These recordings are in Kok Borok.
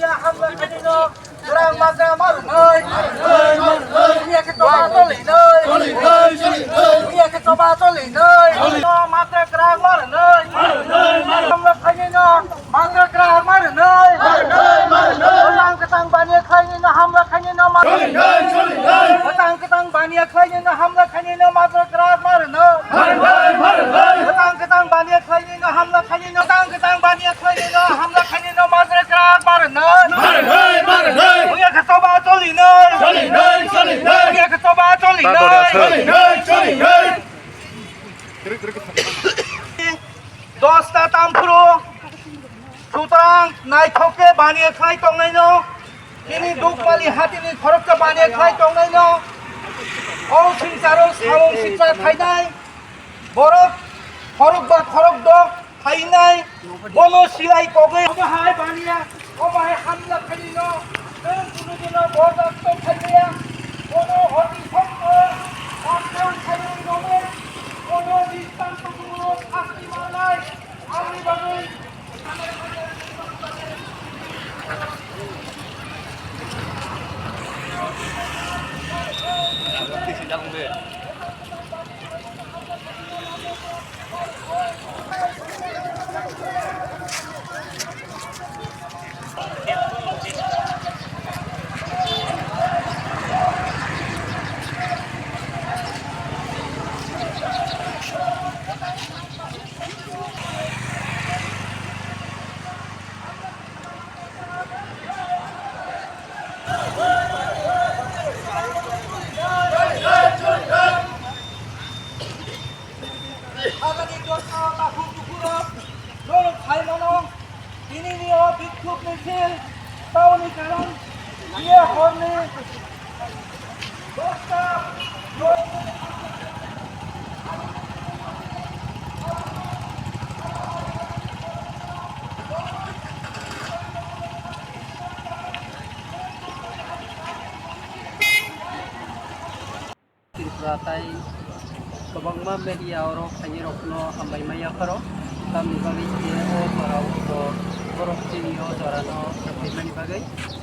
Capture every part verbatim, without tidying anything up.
Hamla khainino grang magra marnai. Iya khe toba tolinai. Iya khe toba tolinai. Magra grang marnai. Hamla khainino magra grang marnai. Bwtang kwtang baniya khainino hamla khainino mar-, bwtang kwtang baniya khainino hamla khainino magra grang marnai. Bwtang kwtang baniya khainino hamla khainino, bwtang kwtang baniya khainino hamla khainino magra grang marnai. Marnai, marnai. Iya khe toba tolinai. Tolinai, tolinai. Iya khe toba tolinai. Tolinai, tolinai. Dosta tamphuru, sutrang naithok khe baniya khlai tongnaino, chini Dukmali hatini khoroksa baniya khlai tongnaino, o singcharo samung siksa khainai, borok khorokba khorokdok phainai, bono silai kogwi omo hai baniya. Omo hai hamla khainino, nwng kunu dino bordasto khaimaya. Bono horni sokno, hamjak khainwi romwi, bono nistang tongmung asti mangnai. Aboni bagwi Hagani dosa takhuk tukhurok norok phaimano. Tinini o bikhuk misil tauni karon ye horni dosta Tripura tai kwbangma media oro phainai rokno hambai maya pharo, tamni bagwi khe o jora o borok chini o jora no phaimani bagwi.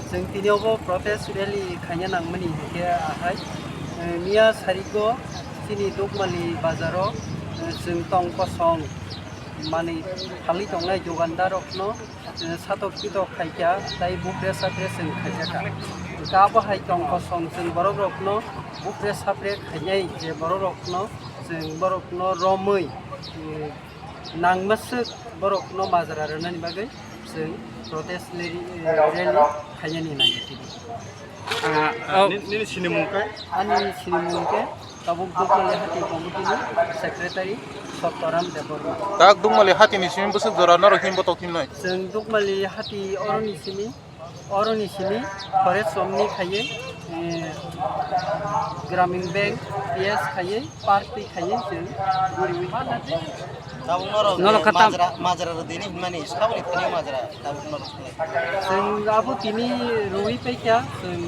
Chwng tini obo protest rally khaina nangmani hinkhe ahai, eh, miya sarigo chini Dukmali bazaro, eh, chwng tong kosong manwi phalwi tongnai dukandar rokno, eh, satok pitok khaikha tei bupre sapre chwng khaijak kha. Hwnkhe abo hai tong kosong chwng borok rokno bupre sapre khainai je borok rokno chwng borok no romwi, eh, nangmaswk borok no majra rwnani bagwi chwng protest rally, eh, rally khainani nangya tini. Ah, oh. Ni-, nini sinimung khe? Ani sinimung khe tabuk Dukmali hati committee ni secretary Sottoram Debbarma. Tak Dukmali hati ni simi bwswk jora norok himbo tok himnai? Chwng Dukmali hati oroni simi, oroni simi Forest Somni khaiye, eh, Gramin Bank P S khaiye, party khaiye chwng guriwi. Tabuk norok, norok eh, khatam. Majra, majra rwdini hinmani, saboni thani majra, tabuk norok. Chwng abo tini rwi paikha, chwng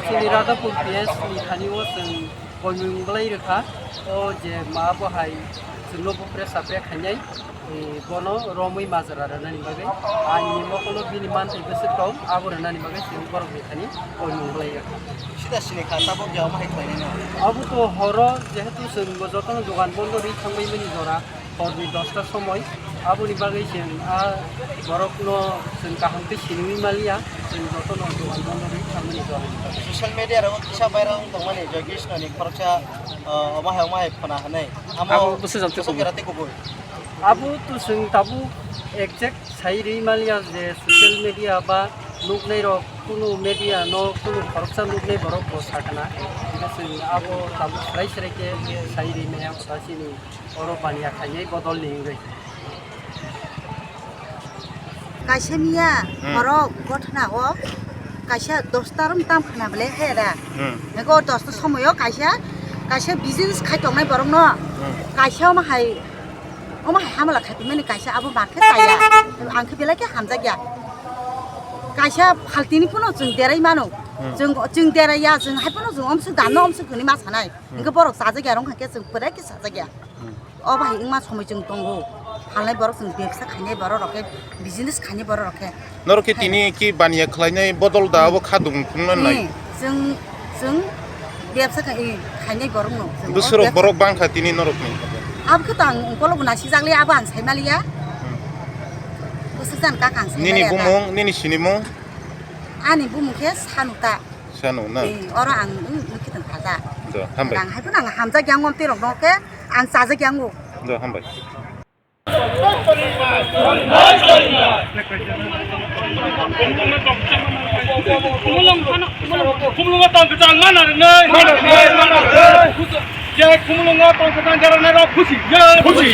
chini Radhapur P S ni thani o chwng koimung bwlai rwkha. O je ma bo hai chwngno bupre sapre khainai, eh, bono romwi majra rwnani bagwi. Ani mokolo bini manthai bwswk tong, abo rwnani bagwi chwng borokni thani koimung bwlai rwkha. Sida sini kha, tabuk je omo hai khlainai no? Abo to horo jehetu chwng bo jotono dogan bondo rwi thangbai mani jora. Horni dosta somoi, aboni bagwi chwng a borokno chwng kaham khe sinwi maliya, chwng jotono dogan bondo rwi thangmani jora. Social media rogo kisa viral wng tongmani Joy Krishna ni khoroksa, ah, omo hai omo hai phona hwnwi. Amo abo bwswk jotto bwswk kubui. Jora tei kubui. Abo to chwng tabuk exact sai rwi maliya je social media ba nuknai rok kunu media no kunu khoroksa nuknai borok bo sakna. Hingkhe chwng abo tabuk swrai swrai khe sai rwi maya chini. Oro baniya khainai bodol ni wngwi. Kaisa miya, hmm, borok gothna o kaisa dosta rom tam khna bwle khe da. Hmm. Ego dosta somoyo kaisa, kaisa business khai tongnai borok no. Hmm. Kaisa omo hai, omo hai hamala khai tongmani kaisa abo mar khe chaya. Ang khe belai khe hamjak ya. Kaisa phaltini phano chwng derai mano. Hmm. Chwng, chwng derai ya, chwng hai phano chwng omswk dan no omswk hwnwi ma sanai. Hmm. Hingke borok chajak ya rong kha khe chwng pwrai khe chajak ya. Hmm. O bahai wngma somoi chwng tongo. Alai borok chwng bebsa khainai borok rok khe, business khainai borok rok khe. Norok khe hai tini ki baniya khlainai bodol da abo kha dung thungna nai. Ni, chwng, chwng bebsa khai-, khainai borok no. Chwng bwswrok o bebsa borok bangkha tini norok ni. Abo khe to ang ukolok bo nasi jak liya, abo ang sai maliya. Hmm. Bwswk jan kaka ang sai maliya ta. Nini bumung, nini sinimung? Ani bumung khe Sanu ta. Sanu na? Eh, oro ang, mm, mm, kitan khaja. Do, hambai. Ang hai phano ang hamjak yang om tirok no khe ang chajak yang o. Do, hambai. Khumulwng tong kwchang mana rwnai. Je khumulwngo tong kwchang jera nai rok khusi. Khusi.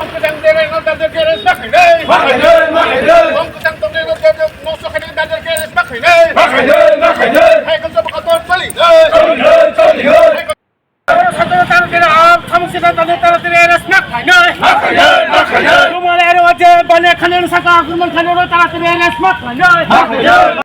Kwchang dereng no dader dereng ma khainai. Ma khainai, ma khainai. Tong kwchang tong dereng no dader, mokso khainai dader dereng ma khainai. Ma khainai, ma khainai. Hai khe sabo kotor choli nai. Choli nai, choli nai. Hai khe sabo kotor choli nai. Thamuk sida dader dader dereng ma khainai. Ma khainai, ma khainai. Tumar ero aje bane khanen saka kurman khanen ro dader dereng ma khainai. Ma khainai.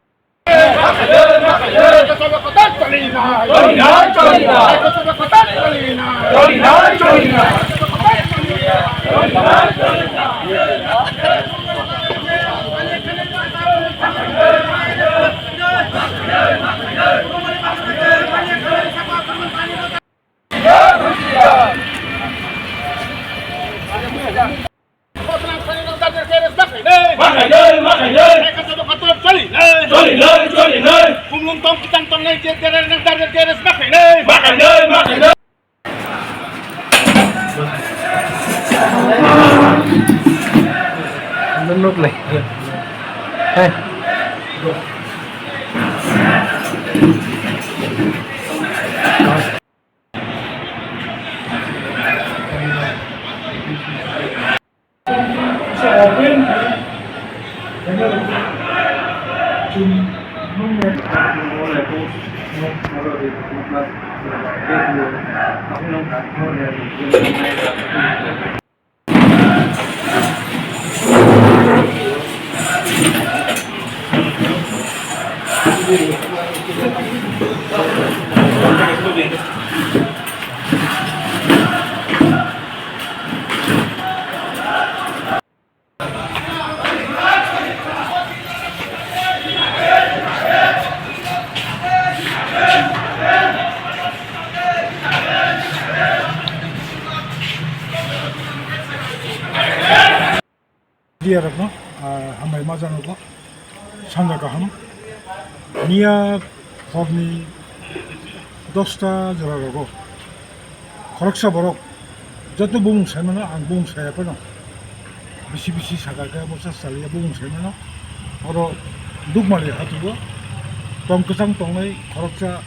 Khumlwng tong kwchang tongnai je dereng nang dader dereng ma khainai. Ma khainai, ma khainai. Nuk nai. Hei. Media rokno, ah, hambai ma janogo, sanja kaham. Miya horni dosta jora rogo khoroksa borok joto bumung sai mano, ang bumung saya phano bisi bisi saka khe bwsa chaliya bumung sai mano. Oro Dukmali hatugo tong kwchang tongnai khoroksa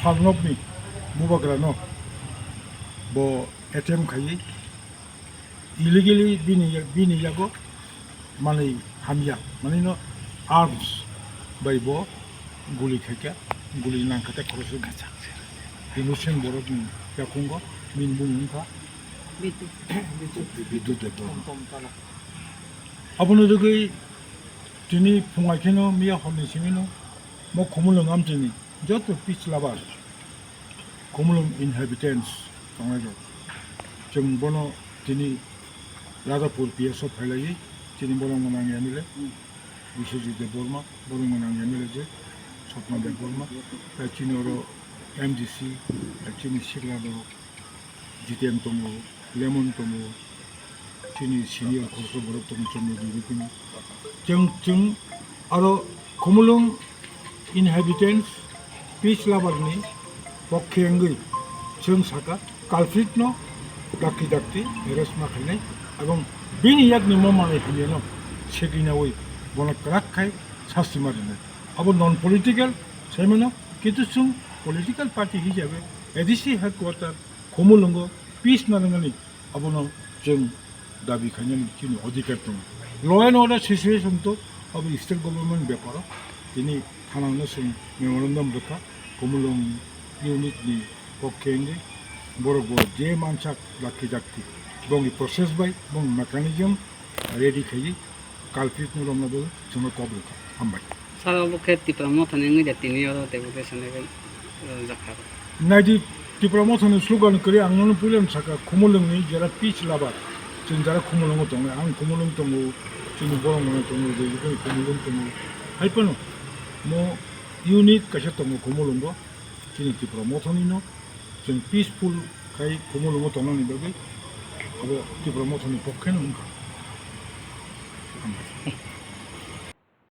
phalnokni bubagrano bo A T M khaiwi illegally bini, bini yago Manwi hamya, manwino arms bai bo guli khaikha, guli nangkha tei khoroksa innocent borokni yakungo bini bumung wngkha Bidhu Debbarma. Abono jogwi tini phungai kheno miya horni simino mo Khumulwng amchini joto peace lover, Khumulwng inhabitants tongnai rok, chwng bono tini Rajapur P S o phailaiwi chini borok gwnang M L A Biswajit Debbarma, borok gwnang M L A je Swapna Debbarma, tai chini oro M D C, tai chini sikla rok Jiten tongo, Lemon tongo, chini senior khoroksa borok tongo, chwngno dui rukuni. Chwng, chwng aro Khumulwng inhabitants, peace lover ni pokhe wngwi chwng saka culprit no dakti dakti arrest ma khainai, ebong bini yakni mo manwi hamyano seginawi bono kwrak khai sasti ma rwnai. Abo non political saimano, kintu chwng political party hisabe A D C headquarter Khumulwngo peace narwknani abono chwng dabi khainani chini odhikar tongo. Law and order situation to abo state government beparo tini thanano chwng memorandum rwkha Khumulwng unit ni pokhe wngwi borok bo je mansak dakti dakti bongni process bai bong mechanism ready khaiwi culprit no romna bo chwngno kok rwkha. Hambai. Sir, obo khe Tipra Mothani wngwi da tini oro deputation bai, eh, jakha. Naidi Tipra Mothani slogan kwrwi ang nono puilano sakha, Khumulwngni jera peace lover, chwng jera Khumulwngo tongnai, ang Khumulwng tongo, chini borok mano tongo, Khumulwng tongo. Hai phano mo unit kaisa tongo Khumulwngo, chini Tipra Mothani no, chwng peaceful khai Khumulwngo tongnani bagwi abo Tipra Mothani pokhe no wngkha. Hambai.